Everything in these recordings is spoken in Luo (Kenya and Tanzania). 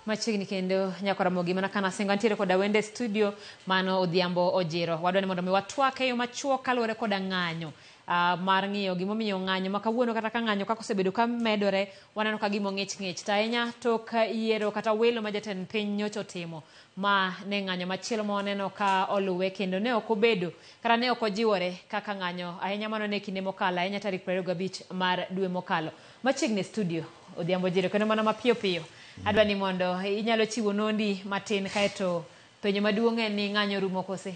Machiegni kendo nyakora Ramogi mana kana singo antiere koda wende studio mano Odhiambo Ojiro. Wadwa ni mondo mi watwak e yo machuok kaluwore koda ng'anyo mar ng'iyo gimomiyo ng'anyo ma kawuono kata ka ng'anyo kaka osebedo ka medore waneno ka gima ong'ich ng'ich to ahinya tok yiero kata welo ma jatend piny nyocha otimo ma ne ng'anyo machielo ma waneno ka oluwe kendo ne ok obedo kata ne ok ojiwore kaka ng'anyo ahinya mano ne kinde mokalo ahinya tarik 25 mar dwe mokalo. Machiegni e studio Odhiambo Ojiro kendo mana mapiyo piyo adwa ni mondo inyalo chiwo nondi matin kaeto penjo maduong' en ni ng'anyo rumo kose?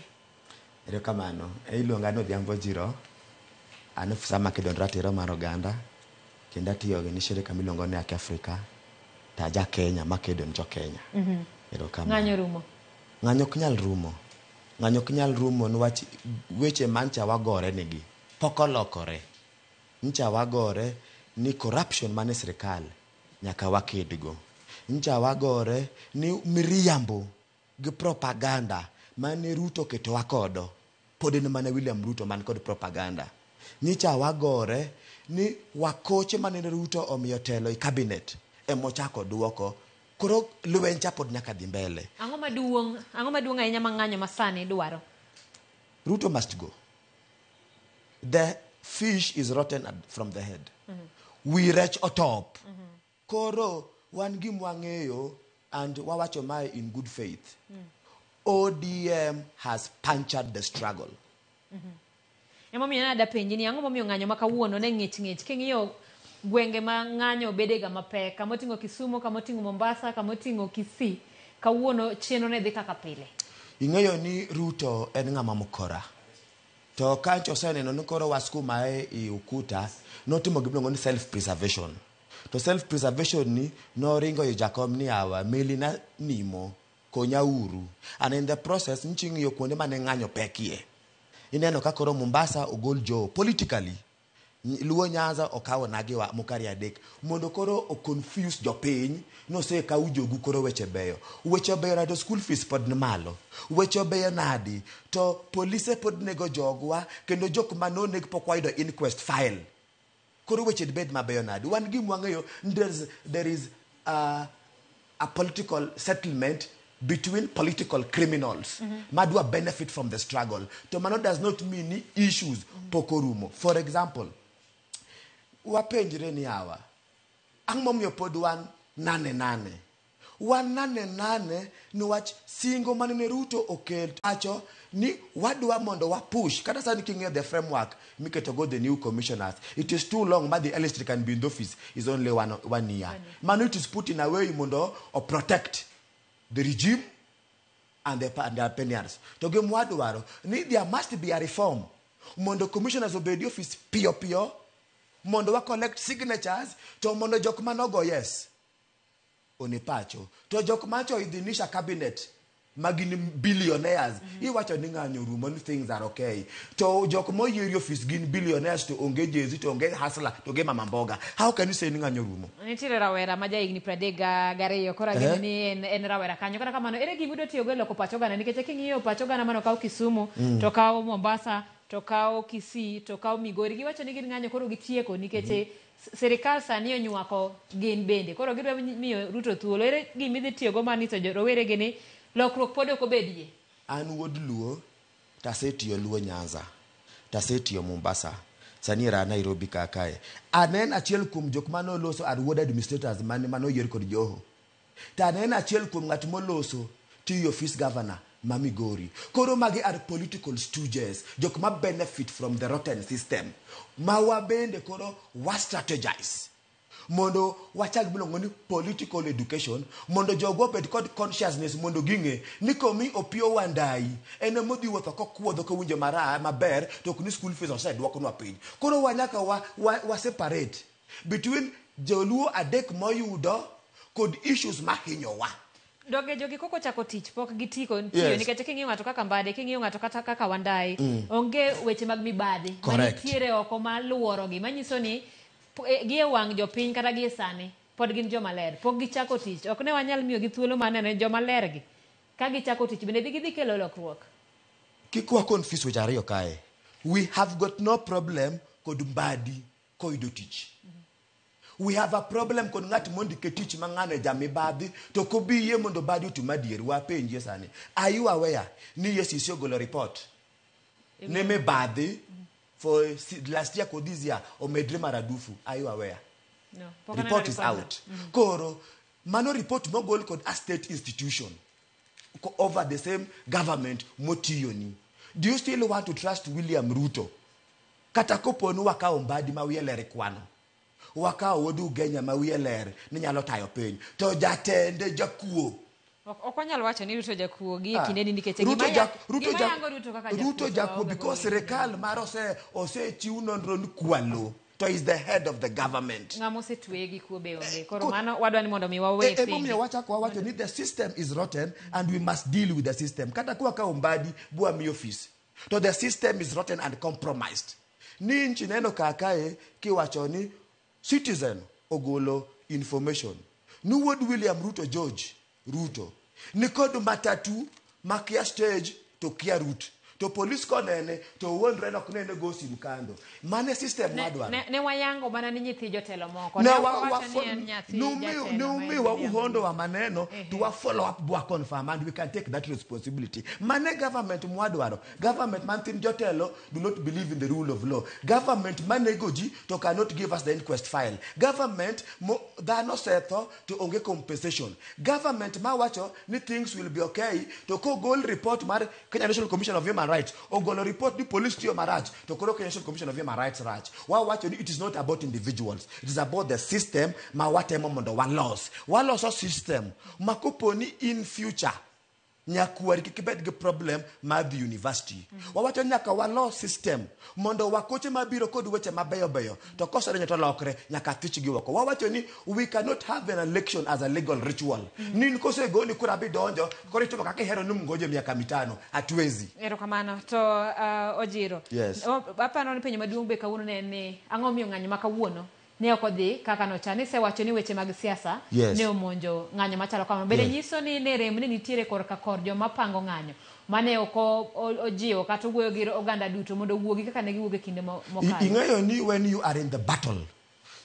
Erokamano. Iluonga ni Odhiambo Ojiro. An ofisa makedo ne ratiro mar oganda kendo atiyo gi shirika miluongo ni Haki Africa to aja Kenya makedo ne jo Kenya. Erokamano. Ng'anyo rumo. Ng'anyo ok nyal rumo. Ng'anyo ok nyal rumo niwach weche mancha wagore nigi pok olokore. Ncha wagore ni corruption man e sirikal nyaka wakedgo. Ncha wagore ni miriambo gi propaganda mane Ruto oketowa kodo pod en mana William Ruto man kod propaganda. Nyicha wagore ni wakoche mane Ruto omiyo telo e cabinet emochako duoko. Koro lweny cha pod nyaka dhi mbele. Ang'o maduong' ang'o maduong' ahinya ma ng'anyo masani dwaro? Ruto must go. The fish is rotten from the head. Wi rech otop. Koro wan gima wang'eyo and wawacho mae in good faith. ODM has punctured the struggle. Emomiyo nada penji ni ang'o momiyo ng'anyo ma kawuono ne ng'ich ng'ich king'iyo gwenge ma ng'anyo bedega mapek kamoting'o Kisumu, kamoting'o Mombasa, kamoting'o Kisii kawuono chenro ne dhi kaka pile. Ing'eyo ni Ruto en ng'ama mokora. To kancho oseneno ni koro waskuma e ukuta, notimo gimiluongo ni self preservation. To self preservation ni noringo e jakom ni awa meli na nimo konya uru. And in the process nchi ng'iyo kuonde mane ng'anyo pekie. Ineno ka koro Mombasa ogol Joho politically. Luo Nyanza okawo nagiwa mokari adek mondo koro o confuse jopiny nosekaw jogu koro weche beyo. Weche beyo nade to school fees pod ni malo. Weche beyo nadi to polise pod nego jogwa kendo jok manoneg pok wayudo inquest file. Koro weche dibed mabeyo nadi. Wan gima wang'eyo there is a political settlement between political criminals madwa benefit from the struggle. To mano does not mean ni issues pok orumo. For example, wapenjre ni awa, ang'o momiyo pod wan nane nane? Wan nane nane niwach singo mane Ruto okel wacho ni wadwa mondo wa push kata sani king'iyo the framework miketo go the new commissioners, it is too long ma the earliest can be in the office is only one year. Mano it is put in a way mondo o protect the regime and the pensioners. To gima wadwaro ni there must be a reform mondo commissioners obed e office piyo piyo mondo wa collect signatures to mondo jok manogo yes one pacho to jok macho idhinisha cabinet ma gin billionaires. Iwacho ni ng'anyo rumo ni things are okay to jok moyieri office gin billionaires to onge jezi to onge hustler to onge mama mboga. How can you say ni ng'anyo rumo? Nitiere rawera ma jahigni 32 koro ageno ni en rawera kanyo. Kata kamano ere gima idwa tiyogo e loko pach oganda nikech king'iyo pach oganda mano kawo Kisumu to kawo Mombasa to kawo Kisii to kawo Migori giwacho ni gin ng'anyo koro gitieko nikech sirikal sani onywako gin bende koro gidwa miyo Ruto thuolo. Ere gima idhi tiyogo mar nyiso rowere gi ni lokruok pod ok obedie? An wuod Luo tasetiyo Luo Nyanza tasetiyo Mombasa sani era Nairobi kakae. Aneno achiel kuom jok mane oloso are ward administrators mane oyier kod Joho. To aneno achiel kuom ng'at moloso tiyo office governor ma Migori. Koro magi are political stooges, jok ma benefit from the rotten system. Ma wabende koro wa strategize mondo wachak miluongo ni political education mondo jogo obed kod consciousness mondo ging'e ni komi Opiyo Wandayi en emodhi wuotho kokuodho kowinjo maber to ok ni school fees oseduoknwa piny. Koro wa nyaka wa separate between joluo adek moyudo kod issues mahinyowa. Doge jogi koko chako tich pok gitiko tiyo nikech king'iyo ng'ato kaka Mbadi king'iyo ng'ato kata kaka Wandayi onge weche mag mibadhi manitiere oko maluorogi manyiso ni gi e wang' jopiny kata gi e sani pod gin joma ler pok gichako tich ok ne wanyal miyo gi thuolo mar neno joma ler gi ka gichako tich bende gidhi kelo lokruok. Kik wa confuse weche ariyo kae. We have got no problem kod Mbadi koyudo tich. We have a problem kod ng'at mondike tich ma ng'ano e jamibadhi to kobi yie mondo badi otim adier. Wapenjie sani. Are you aware ni EACC ogolo report ne mibadhi for last year kod this year omedre maradufu? Are you aware? No, pok aneno Report is report no. out. Koro mano report mogol kod a state institution over the same government motiyoni. Do you still want to trust William Ruto? Kata kopo ni wakawo Mbadi ma wiye ler e kwano, wakawo wuod Ugenya ma wiye ler ni nyalo tayo piny, to jatende jakuo. Ok wanyal wacho ni Ruto jakuo gi e Ah. kindeni nikech Ruto gima Ruto gima yango Ruto kaka jakuo Ruto to jakuo waonge because go. sirikal mar osechiw nonro ni kwalo to is the head of the government. Ng'ama osetweye gi kuo be onge. Koro mano wadwa ni mondo mi wawe Emomiyo thingi. wachako wawacho ni the system is rotten and we must deal with the system. Kata kwa kawo Mbadi bwa mi office to the system is rotten and compromised. Ni nchi neno kakae kiwacho ni Citizen ogolo information ni wuod William Ruto, George Ruto, ni kod matatu makia stage to kia route to police konene to wuondre nok nene go sim kando. Mane system wadwaro. Ne wayango mana ni nyithi jotelo moko. Ne Ne ok wawacho ni en nyathi jatelo ma en numiwa William uhondo wa maneno to wa follow up bwa confirm and we can take that responsibility. Mane government mwadwaro? Government man thin jotelo do not believe in the rule of law. Government manego ji to cannot give us the inquest file. Government mo dhano setho to onge compensation. Government mawacho ni things will be okay to kogol report mar Kenya National Commission of Human Rights ogolo report ni police tiyo marach to koro Kenya National Commission of Human Rights rach. Wawacho ni it is not about individuals, it is about the system ma watemo mondo walos. Waloso system ma kopo ni in future nyakwari kik bed gi problem mar dhi university. Wawacho ni nyaka walos system mondo wakoche mabiro kod weche mabeyo beyo to kosedonjo to lokre nyaka thichgi oko. Wawacho ni we cannot have an election as a legal ritual. Nin kosegoni kura bidonjo koro itimo kaka ihero ni mngoje miaka mitano. Hatuwezi. Erokamano. To Ojiro. Yes. Aparo ni penjo maduong' be kawuono ne en ni ang'o miyo ng'anyo ma kawuono ne ok odhi kaka nochan. Isewacho ni weche mag siasa ne omonjo ng'anyo machalo kamano. Bende nyiso ni ne rem ne nitiere korka kor joma pango ng'anyo mane ok ojiwo kata owuoyo gi oganda duto mondo owuogi kaka ne giwuok e kinde mokalo. Ing'eyo ni when you are in the battle,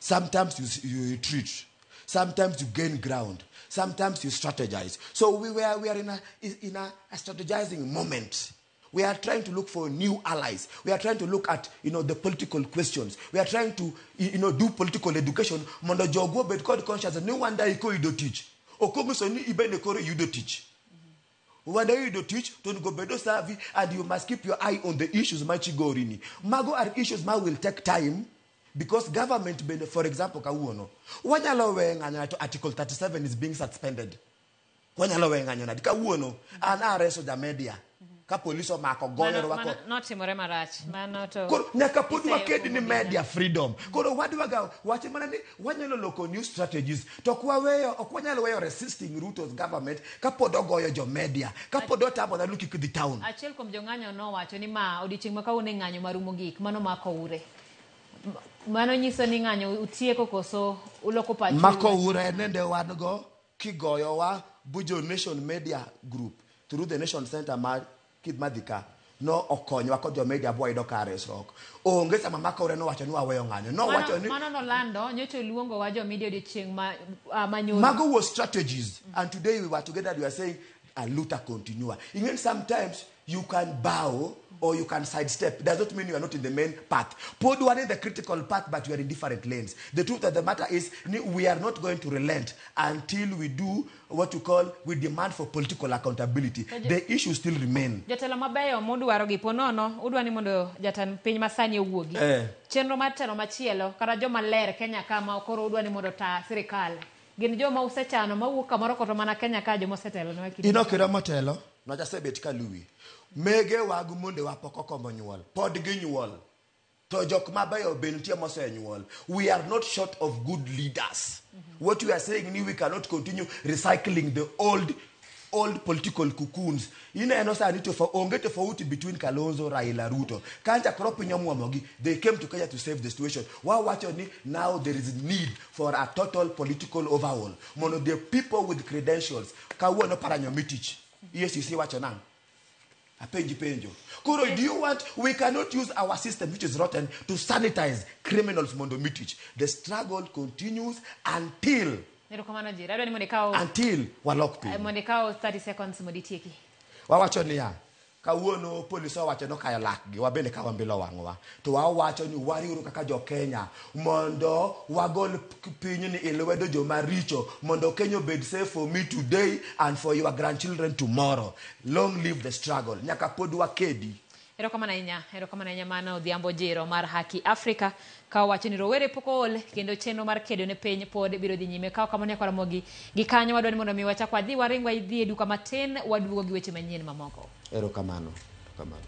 sometimes you retreat, sometimes you gain ground, sometimes you strategize. So we are in a strategizing moment. We are trying to look for new allies. We are trying to look at the political questions. We are trying to do political education. Mondo jogo obed kod conscience ni wanda iko yudo tich. Ok onyiso ni ibende koro yudo tich. Wanda yudo tich to onego bedo savvy and you must keep your eye on the issues machigorini. Mago are issues ma will take time because government bende, for example, kawuono wanyalo weyo ng'anyo to Article 37 is being suspended. Wanyalo weyo ng'anyo nadi kawuono an areso ja media ka polis omako goyo Mano, rwako mano notimore marach. Mano to Koro nyaka pod iseyo waked ni kuom media freedom. Koro wadwaga wach mana ni wanyalo loko new strategies to ok waweyo, ok wanyalo weyo resisting Ruto's government kapod ogoyo jo media, kapod otamo dhano kik dhi town. Achiel kuom jong'anyo nowacho ni ma odiochieng' ma kawuono e ng'anyo marumo gik mano mako ure. Mano nyiso ni ng'anyo utieko koso uloko pachu? Mako ure nende wan go kigoyowa bujo Nation Media Group through the Nation Center mar Madhika no okonyowa kod jo media bwayudo kar resruok. Onge sama mako ure nowacho ni waweyo ng'anyo. Nowacho Mano, ni mano nolando nyocha oluongo wa jo media odiochieng' ma manyoro. Mago was strategies. And today we were together, we were saying, a luta continua. Even sometimes you can bow or you can sidestep. Does not mean you are not in the main path. Pod one in the critical path, but you are in different lanes. The truth of the matter is, we are not going to relent until we do what you call, we demand for political accountability. The issue still remain. Jotelo mabeyo mudwaro gi po nono udwa ni mondo jatend piny masani owuogi. Chenro mar telo machielo kata joma ler Kenya kama koro udwa ni mondo ta sirikal. Gin joma usechano mawuok kamoro koto mana Kenya ka joma osetelo ne kinde. Inokira motelo, nochasebet kaluwi. Mege wag mondewa pok okomo nyuol, pod ginyuol. To jok mabeyo be nitie mosenyuol. We are not short of good leaders. What we are saying ni we cannot continue recycling the old political cocoons. Ineno sani onge tofauti between Kalonzo, Raila, Ruto. Kancha koro piny omuomogi, they came to Kenya to save the situation. Wawacho ni now there is need for a total political overhaul. Mondo the people with credentials, kawuono paranyo mitich. EACC wacho nang'? Apenji penjo. Koro do you want, we cannot use our system which is rotten to sanitize criminals mondo mi tich. The struggle continues until Erokamano Jira. Adwa ni mondo ikaw until walok piny. Mondo ikaw 30 seconds mondo itieki. Wawacho niya, kawuono polise owacho nokayo lakgi, wabende ka wambilo wang'wa. To wawacho ni wariwru kaka jo Kenya mondo wagol pinyni e lwedo joma richo mondo Kenya obed safe for me today and for your grandchildren tomorrow. Long live the struggle. Nyaka pod wakedi. Erokamano ahinya, erokamano ahinya mano Odhiambo Jiro mar Haki Africa ka owacho ni rowere pok ool kendo chenro mar kedo ne piny pod biro dhi nyime. Ka ok kamano nyaka Ramogi gi kanyo wadwa ni mondo mi wachak wadhi waring wadhi e duka matin waduogo gi weche manyien mamoko. Erokamano. Erokamano.